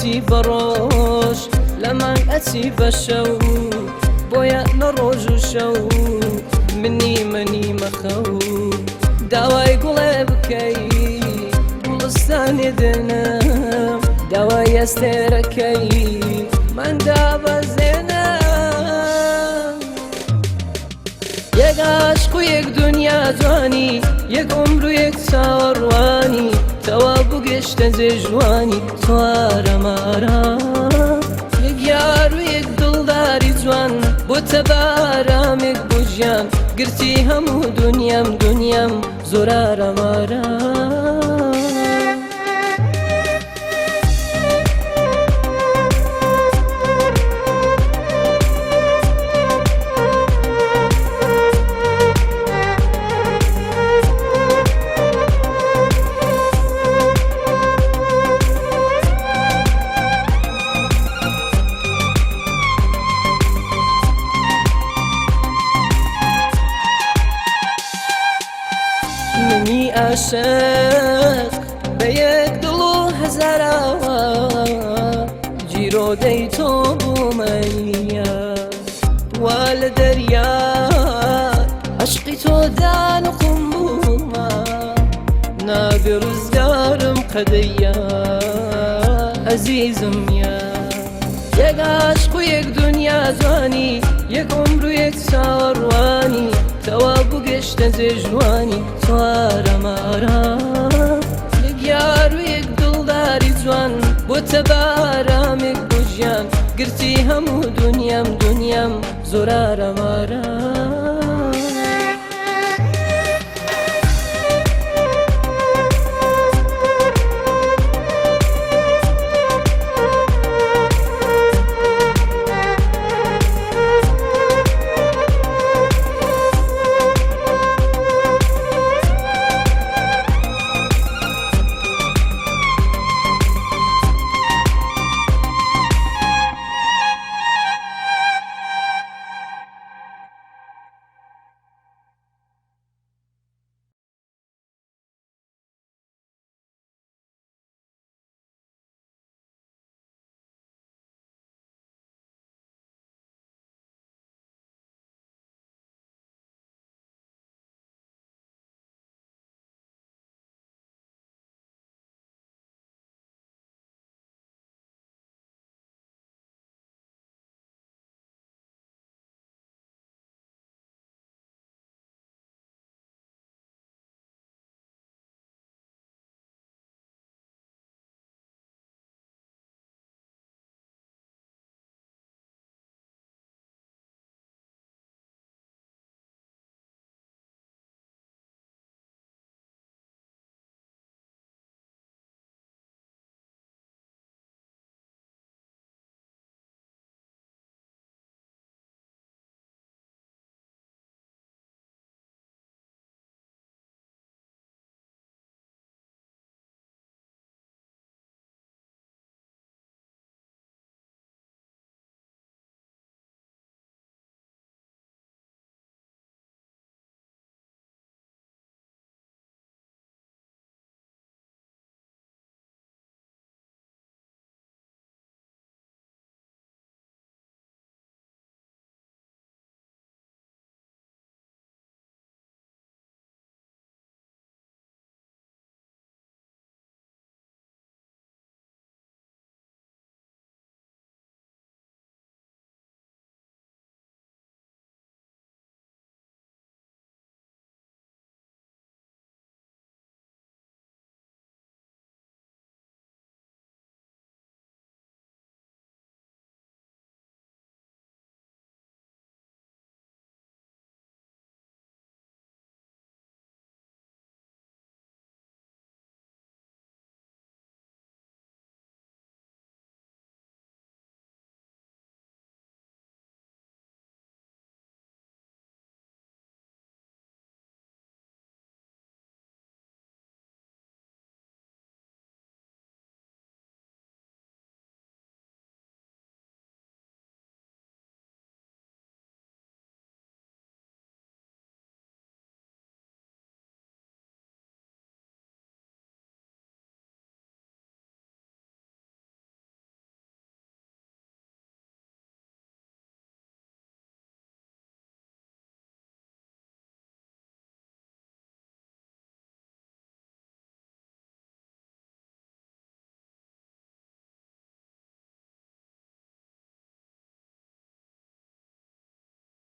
ئەچی بە ڕۆژ، لە مانگ ئەچی بە شەو، بۆیە لە ڕۆژ و شەو من نیمە نیمە خەو. داوای گوڵێ بکەی گوڵستانێ دێنم، داوای ئەستێرەکەی من دابەزێنم. یەک عاشق و یەک دنیا جوانی، یەک عومر و یەک چاوەڕوانی، تەوا بوو گەشتە جێژوانی چوارەمارە. یەک یار و یەک دڵداری جوان، بۆتە بارامێک بۆ ژیان، گرتی هەموو دنیام دنیام زۆر ئارامارە. منی عاشق بە یەک دڵ و هەزاراوە گیرۆدەی تۆ بوومەیە، وا لە دەریا عەشقی تۆ دانقم بوومە، نابێ ڕزگارم قەدەیە ئەزیزم یا. یەک عاشق و یەک دنیا جوانی، یەک عومر و یەک چاوەڕوانی، تەوا بوو گەشتە جێژوانی چوارەمارە. یەک یار و یەک دڵداری جوان، بۆتە بارامێک بۆ ژیان، گرتی هەموو دنیام دنیام زۆر ئارامارە.